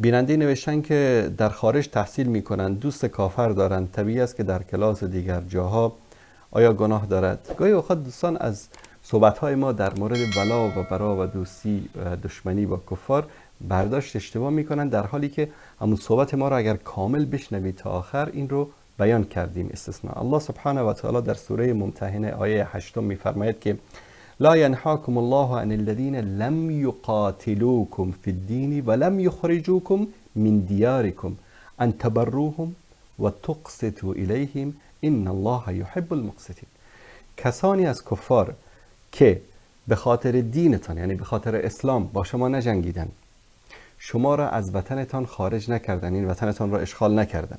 بیننده نوشتن که در خارج تحصیل میکنند، دوست کافر دارند، طبیعی است که در کلاس دیگر جاها آیا گناه دارد؟ گاهی اوقات دوستان از صحبت‌های ما در مورد ولا و برا و دوستی و دشمنی با کفار برداشت اشتباه میکنن، در حالی که همون صحبت ما رو اگر کامل بشنوید تا آخر این رو بیان کردیم. استثناء الله سبحانه و تعالی در سوره ممتحنه آیه 8 میفرماید که لا ینهاکم الله عن الذین لم یقاتلوکم فی الدین ولم یخرجوکم من دیارکم ان تبروهم و تقسطوا الیهم ان الله یحب المقسطین. کسانی از کفار که به خاطر دینتان، یعنی به خاطر اسلام با شما نجنگیدن، شما را از وطنتان خارج نکردن، این وطنتان را اشغال نکردن،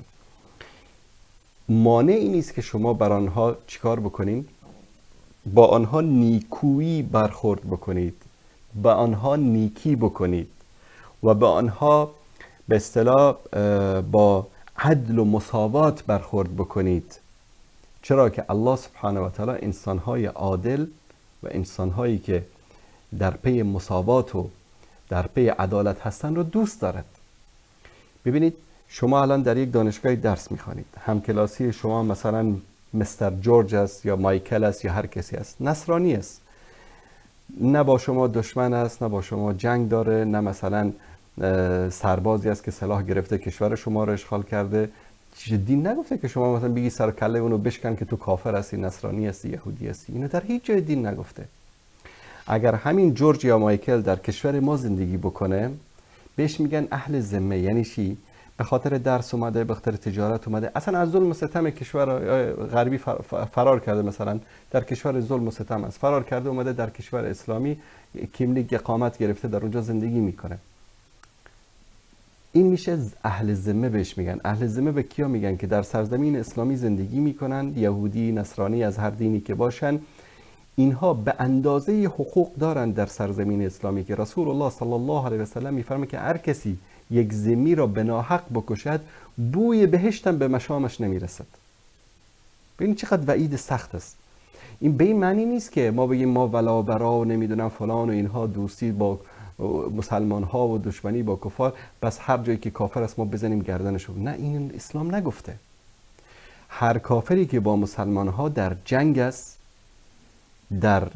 مانعی نیست که شما بر آنها چیکار بکنین؟ با آنها نیکویی برخورد بکنید، با آنها نیکی بکنید و با آنها به اصطلاح با عدل و مساوات برخورد بکنید، چرا که الله سبحانه و تعالی انسانهای عادل و انسانهایی که در پی مساوات و در پی عدالت هستن رو دوست دارد. ببینید شما الان در یک دانشگاه درس میخوانید، همکلاسی شما مثلا مستر جورج است یا مایکل است یا هر کسی است، نصرانی است، نه با شما دشمن است، نه با شما جنگ داره، نه مثلا سربازی است که سلاح گرفته کشور شما رو اشغال کرده. دین نگفته که شما مثلا بگی سر کله اونو بشکن که تو کافر هستی، نصرانی هستی، یهودی هستی. اینو در هیچ جای دین نگفته. اگر همین جورج یا مایکل در کشور ما زندگی بکنه، بهش میگن اهل ذمه. یعنی چی؟ به خاطر درس اومده، به خاطر تجارت اومده، اصلا از ظلم و ستم کشور غربی فرار کرده، مثلا در کشور ظلم و ستم است، فرار کرده اومده در کشور اسلامی کیملیک اقامت گرفته، در اونجا زندگی میکنه. این میشه اهل ذمه بهش میگن. اهل ذمه به کیا میگن؟ که در سرزمین اسلامی زندگی میکنن، یهودی، نصرانی، از هر دینی که باشن، اینها به اندازه حقوق دارن در سرزمین اسلامی که رسول الله صلی الله علیه و سلم میفرماید که هر کسی یک ذمی را به ناحق بکشد بوی بهشتم به مشامش نمیرسد. ببین چقدر وعید سخت است. این به این معنی نیست که ما بگیم ما ولا برا و نمیدونم فلان و اینها، دوستی با مسلمان ها و دشمنی با کفار، بس هر جایی که کافر است ما بزنیم گردنش. نه، این اسلام نگفته. هر کافری که با مسلمان ها در جنگ است، در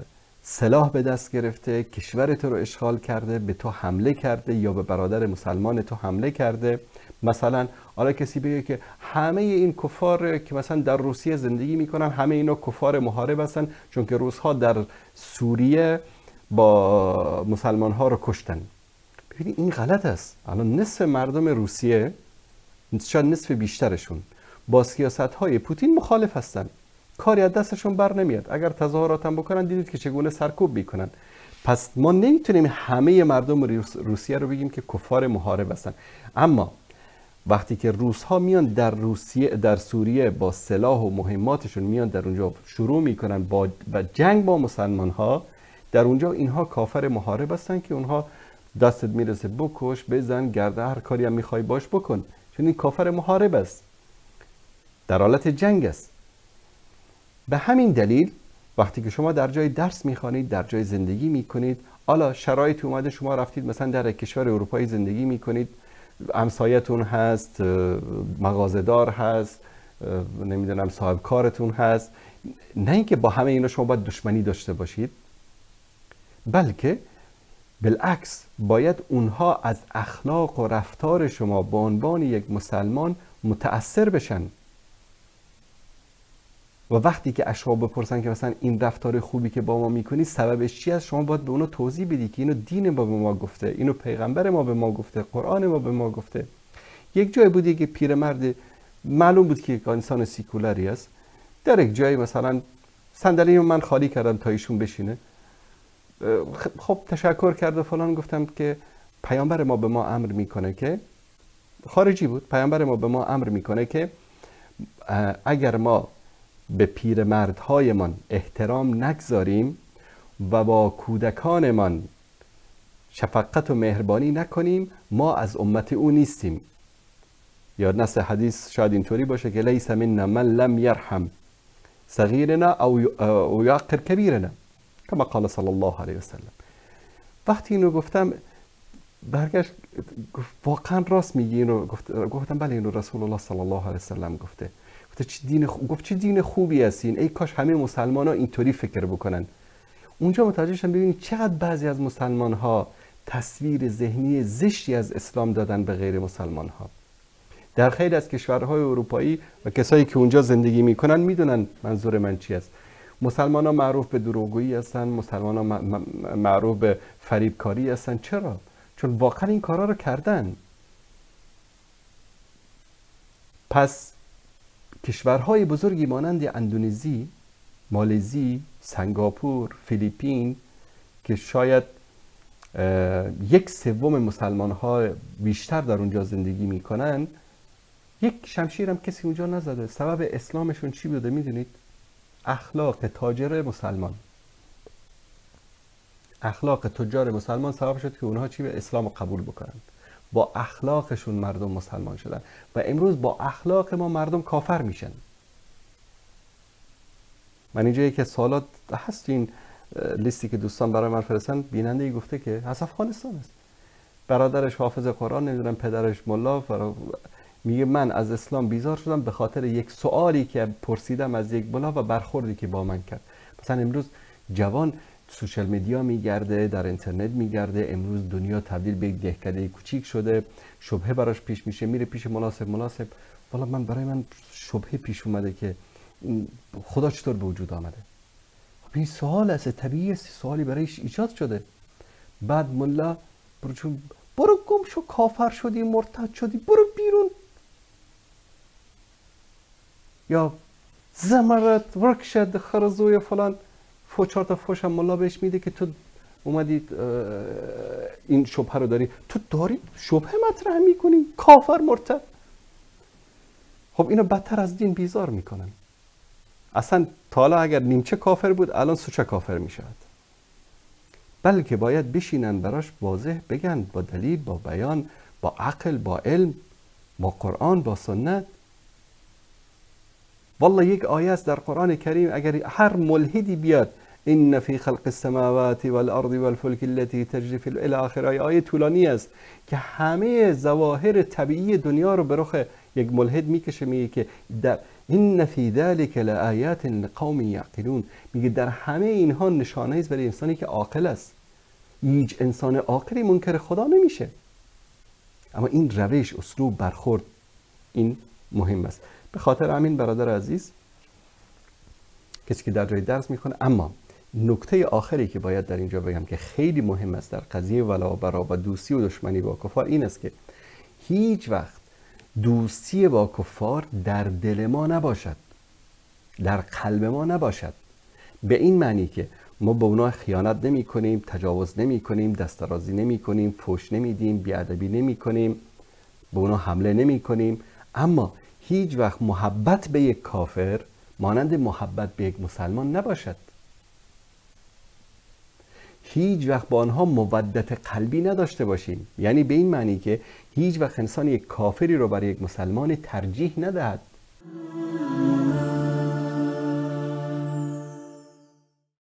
سلاح به دست گرفته، کشور تو رو اشغال کرده، به تو حمله کرده یا به برادر مسلمان تو حمله کرده، مثلا حالا کسی بگه که همه این کفار که مثلا در روسیه زندگی میکنن همه اینا کفار محارب هستن، چون که روس‌ها در سوریه با مسلمان ها رو کشتن. ببینید این غلط است. الان نصف مردم روسیه، شاید نصف بیشترشون، با سیاست های پوتین مخالف هستن، کاری از دستشون بر نمیاد. اگر تظاهرات هم بکنن دیدید که چگونه سرکوب میکنن. پس ما نمیتونیم همه مردم روسیه رو بگیم که کفار محارب هستن. اما وقتی که روس ها میان در روسیه، در سوریه با سلاح و مهماتشون میان در اونجا شروع میکنن با جنگ با مسلمان ها، در اونجا اینها کافر محارب هستن که اونها دستت میرسه بکش، بزن، گرده، هر کاری هم میخوای باش بکن، چون این کافر محارب است، در حالت جنگ است. به همین دلیل وقتی که شما در جای درس میخوانید، در جای زندگی میکنید، حالا شرایط اومده شما رفتید مثلا در کشور اروپایی زندگی میکنید، همسایتون هست، مغازه‌دار هست، نمیدونم صاحب کارتون هست، نه اینکه با همه اینا شما باید دشمنی داشته باشید، بلکه بالعکس باید اونها از اخلاق و رفتار شما به عنوان یک مسلمان متأثر بشن. و وقتی که از شما بپرسن که مثلا این رفتار خوبی که با ما میکنی سببش چی است، شما باید به اونا توضیح بدی که اینو دین ما به ما گفته، اینو پیغمبر ما به ما گفته، قرآن ما به ما گفته. یک جای بود یک پیرمرد، معلوم بود که یک انسان سیکولاری است، در یک جایی مثلا صندلی من خالی کردم تا ایشون بشینه، خب تشکر کرد و فلان، گفتم که پیامبر ما به ما امر میکنه که، خارجی بود، پیامبر ما به ما امر میکنه که اگر ما به پیرمردهایمان احترام نگذاریم و با کودکانمان شفقت و مهربانی نکنیم، ما از امت او نیستیم. یا نص حدیث شاید اینطوری باشه که لیس منا من لم یرحم صغیرنا او یعقر کبیرنا کما قال صلی الله علیه وسلم. وقتی اینو گفتم برگشت گفت واقعا راست میگی اینو؟ گفتم بله، اینو رسول الله صلی الله علیه وسلم گفته. گفت چه دین خوبی هستین، ای کاش همه مسلمان ها اینطوری فکر بکنن. اونجا متوجه شدم ببینید چقدر بعضی از مسلمان ها تصویر ذهنی زشتی از اسلام دادن به غیر مسلمان ها. در خیلی از کشورهای اروپایی و کسایی که اونجا زندگی میکنن میدونن منظور من چی است. مسلمان ها معروف به دروغگویی هستن، مسلمان ها معروف به فریبکاری هستن. چرا؟ چون واقعا این کارا رو کردن. پس کشورهای بزرگی مانند اندونزی، مالزی، سنگاپور، فیلیپین که شاید 1/3 مسلمان ها بیشتر در اونجا زندگی میکنن، یک شمشیر هم کسی اونجا نزده. سبب اسلامشون چی بوده میدونید؟ اخلاق تاجر مسلمان. اخلاق تجار مسلمان سبب شد که اونها چی به اسلام قبول بکنن. با اخلاقشون مردم مسلمان شدن و امروز با اخلاق ما مردم کافر میشن. من اینجا یکی از سوالات هست، این لیستی که دوستان برای من فرستن، بیننده ای گفته که از افغانستان است، برادرش حافظ قرآن، نمیدونم پدرش ملا، میگه من از اسلام بیزار شدم به خاطر یک سوالی که پرسیدم از یک ملا و برخوردی که با من کرد. مثلا امروز جوان social media میگرده، در اینترنت میگرده، امروز دنیا تبدیل به یک دهکده کوچیک شده، شبهه براش پیش میشه، میره پیش مناسب. والا من برای من شبهه پیش اومده که خدا چطور به وجود آمده. خب این سوال است، طبیعی است، سوالی برایش ایجاد شده. بعد ملا برو گم شو، کافر شدی، مرتد شدی، برو بیرون، یا زمرت ورکشد خرزو یا فلان، چهار تا فوش هم ملا بهش میده که تو اومدی این شبهه رو داری، تو داری شبهه مطرح میکنی، کافر مرتد. خب اینو بدتر از دین بیزار میکنن. اصلا تا حالا اگر نیمچه کافر بود الان سوچه کافر میشود. بلکه باید بشینن براش واضح بگن، با دلیل، با بیان، با عقل، با علم، با قرآن، با سنت. والله یک آیه است در قرآن کریم، اگر هر ملحدی بیاد ان فی خلق السماوات والارض والفلک التي تجری فی الی آخر، آیه طولانی است که همه ظواهر طبیعی دنیا رو به رخ یک ملحد میکشه، میگه که در ان فی ذلک لآیات لقوم یعقلون، میگه در همه اینها نشانه است برای انسانی که عاقل است. هیچ انسان عاقلی منکر خدا نمیشه. اما این روش، اسلوب، برخورد، این مهم است. به خاطر همین برادر عزیز، کسی که در جای درس میخونه. اما نکته آخری که باید در اینجا بگم که خیلی مهم است در قضیه ولا و برا و دوستی و دشمنی با کفار، این است که هیچ وقت دوستی با کفار در دل ما نباشد، در قلب ما نباشد. به این معنی که ما به اونا خیانت نمی کنیم، تجاوز نمی کنیم، دسترازی نمی کنیم، فوش نمیدیم، بیادبی نمی کنیم، به اونا حمله نمی کنیم. اما هیچ وقت محبت به یک کافر مانند محبت به یک مسلمان نباشد. هیچ وقت با آنها مودت قلبی نداشته باشیم. یعنی به این معنی که هیچ وقت انسان یک کافری رو برای یک مسلمان ترجیح ندهد.